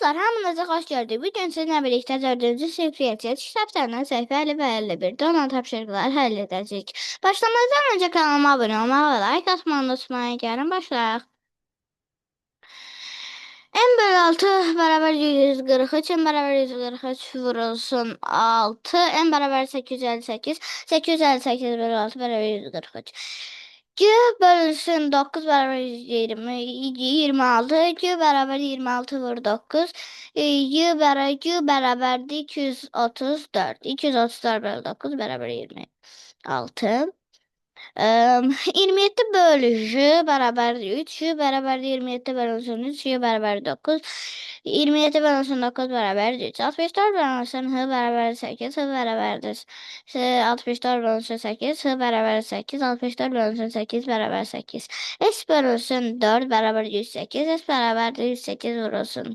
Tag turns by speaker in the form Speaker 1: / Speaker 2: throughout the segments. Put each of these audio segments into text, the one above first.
Speaker 1: Dostlar, hamınızı xoş gördük. Bugün sizinlə birlikdə 4-cü sinif riyaziyyat kitablarından səhifə 50 və 51-də olan tapşırıqları həll edəcəyik. Başlamazdan öncə kanalıma abunə olmağı və like atmayı unutmayın. Gəlin başlayaq. M bölü 6 bərabər 143, M bərabər 143 vurulsun 6, M bərabər 858, 858 bölü 6 bərabər 143. G bölünsün 9 bərabər 120, 26, G bərabər 26 vur 9, Y bərabər, G bərabərdir 234, 234 bölü 9 bərabər 26. 27 bölü J bərabərdir 3, J bərabərdir 27 bölünsün 3, J bərabərdir 9, 27 bölünsün 9 bərabərdir 3, 64 bölünsün H bərabərdir 8, H bərabərdir 64 bölünsün 8, H bərabərdir 8, 64 bölünsün 8 bərabər 8, S bölünsün 4 bərabər 108, S bərabərdir 108 vurulsun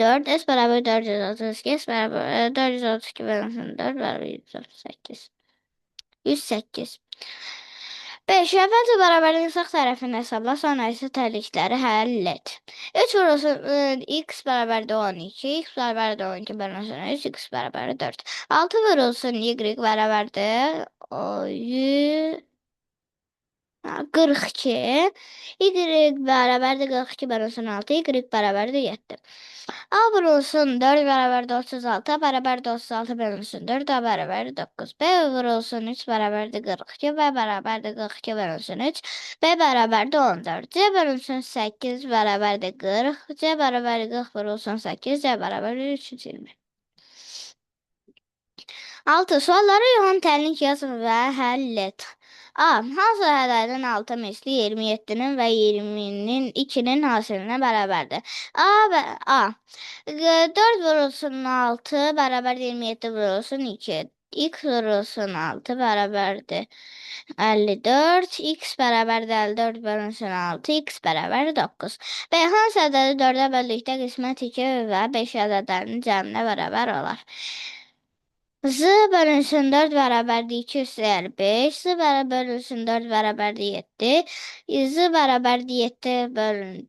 Speaker 1: 4, S bərabər 432, S bərabər 432 bölünsün 4 bərabər 138. 108. 5. Əvvəlcə bərabərliyin sağ tərəfini hesabla, sonra isə tənlikləri həll et. 3 vurulsun x bərabərdir 12, x bərabərdir 12 bölünsün 3, x bərabərdir 4. 6 vurulsun y bərabərdir 42, y bərabərdir 42 bölünsün 6, y bərabərdir 7. A vurulsun 4 bərabərdir 36, A bərabərdir 36 bölünsün 4, A bərabərdir 9. B vurulsun 3 bərabərdir 42, B bərabərdir 42 bölünsün 3, B bərabərdir 14. C bölünsün 8 bərabərdir 40, C bərabərdir 40 vurulsun 8, C bərabərdir 320. 6. Suallara uyğun tənlik yaz və həll et. A. Hansı ədədin 6 misli 27-nin və 20-nin 2-nin hasilinə bərabərdir? A və A. 4 vurulsun 6 bərabər 27 vurulsun 2. X vurulsun 6 bərabərdir 54. X bərabərdir 54 bölünsün 6. X bərabərdir 9. B. Hansı ədədi 4-ə böldükdə qismət 2 və 5 ədədlərinin cəminə bərabər olar? Z bölünsün 4 bərabərdir 2 üstəgəl 5. Z bölünsün 4 bərabərdir 7. Z bərabərdir 7 bölün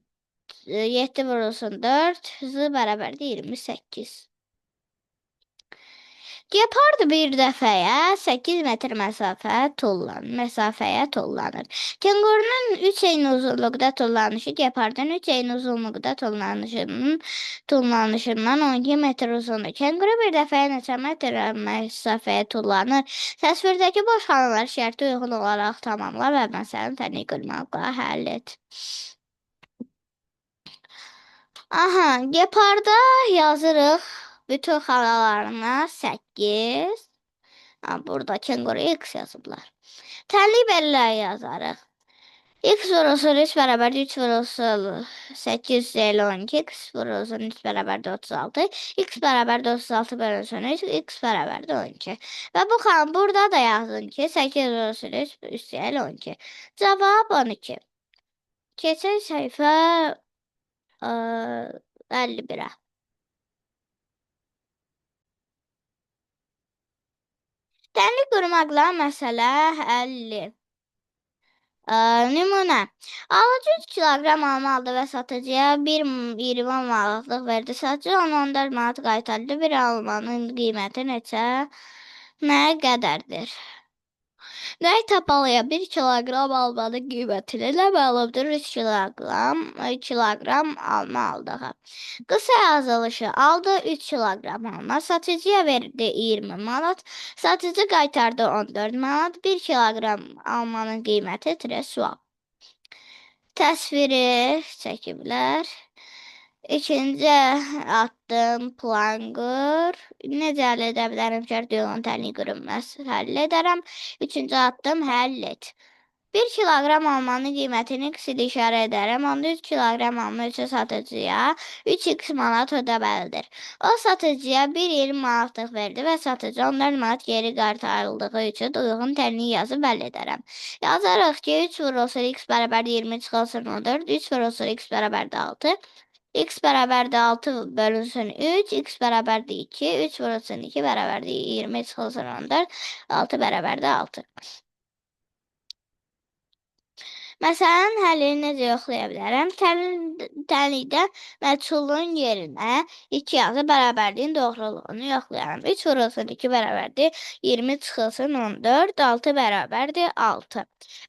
Speaker 1: 7 vurulsun 4. Z bərabərdir 28. Gepard bir dəfəyə 8 metr məsafəyə tullanır. Kengurunun 3 eyni uzunluqda tullanışı gepardın 3 eyni uzunluqda tullanışından 12 metr uzundur. Kenguru bir dəfəyə neçə metr məsafəyə tullanır? Təsvirdəki boş xanaları şərti uyğun olaraq tamamla və məsələni tənlik qurmaqla həll et. Aha, geparda yazırıq. Bütün xanalarına 8. Ha, burada kenguru X yazıblar. Tənlik belə yazarıq. X vurulsun 3 bərabərdir 3 vurulsun 8 ilə 12. X vurulsun 3 bərabərdir 36. X bərabərdir 36 bölünsün 3. X bərabərdir 12. Və bu xan burada da yazın ki 8 vurulsun 3 üstəgəl 12. Cavab 12. Keçək səhifə 51-ə. Tənlik qurmaqla məsələ 50. Nümunə. Alıcı 3 kiloqram alma aldı və satıcıya 1,20 manatlıq verdi. Satıcı ona 14 manat qaytardı. Bir almanın qiyməti nə qədərdir? Nəyi tapalıya 1 kiloqram almanın qiymətini nə məlumdur? 3 kiloqram alma aldığı. Qısa yazılışı aldı 3 kiloqram alma. Satıcıya verdi 20 manat. Satıcı qaytardı 14 manat. 1 kiloqram almanın qiyməti tirə sual. Təsviri çəkiblər. İkinci addım plan qur. Necə həll edə bilərəm? Şərt uyğun tənlik qurulması həll edərəm. Üçüncü addım həll et. 1 kiloqram almanın qiymətini x ilə işarə edərəm. Onda 3 kiloqram alma üçün satıcıya 3x manat ödəməlidir. O satıcıya 1,20 manatlıq verdi və satıcı 14 manat geri qaytarıldığı üçün uyğun tənlik yazıb həll edərəm. Yazarıq ki, 3 vurulsun x bərabərdir 20 çıxılsın 14, 3 vurulsun x bərabərdir 6. X bərabərdir 6 bölünsün 3, x bərabərdir 2, 3 vurulsun 2 bərabərdir 20 çıxılsın 14, 6 bərabərdir 6. Məsələnin həllini necə yoxlaya bilərəm? Tənlikdə məchulun yerinə 2 yazıb bərabərliyin doğruluğunu yoxlayalım. 3 vurulsun 2 bərabərdir 20 çıxılsın 14, 6 bərabərdir 6.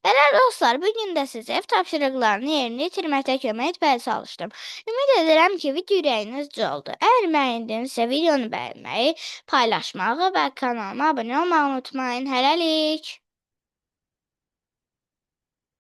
Speaker 1: Belə dostlar, bu gün də sizə ev tapşırıqlarını yerinə yetirməkdə kömək etməyə çalışdım. Ümid edirəm ki, video ürəyinizcə oldu. Əgər bəyəndinizsə videonu bəyənməyi, paylaşmağı və kanalıma abunə olmağı unutmayın. Hələlik!